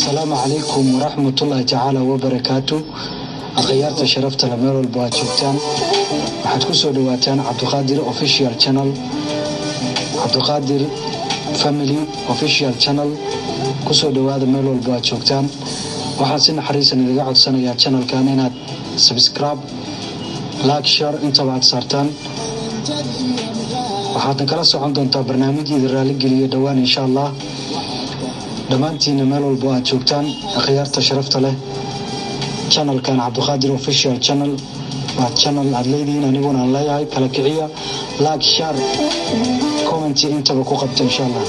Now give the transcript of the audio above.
Asalaamu calaykum waraxmatullaahi tacaala wabarakaatu. Akhyaarta sharafta le, meel walba aad joogtaan, waxaad ku soo dhawaataan Cabdiqaadir Official Channel, Cabdiqaadir Family Official Channel. Kusoo dhawaada meel walba aad joogtaan. Waxaan si naxariisan idiga codsanayaa channelkan inaad subscribe, like, share intaba aad saartaan. Waxaadna kala socon doontaa barnaamij idin raaligeliya dhowaan, insha Allah. Dhammaantiina meel walbo aad joogtaan, akhyaarta sharafta leh, channelkan Cabdiqaadir Official Channel waa channel aad leedihiin, aniguna aan leeyahay. Kala kiciya, like, share, comment intaba ku qabta, insha Allah.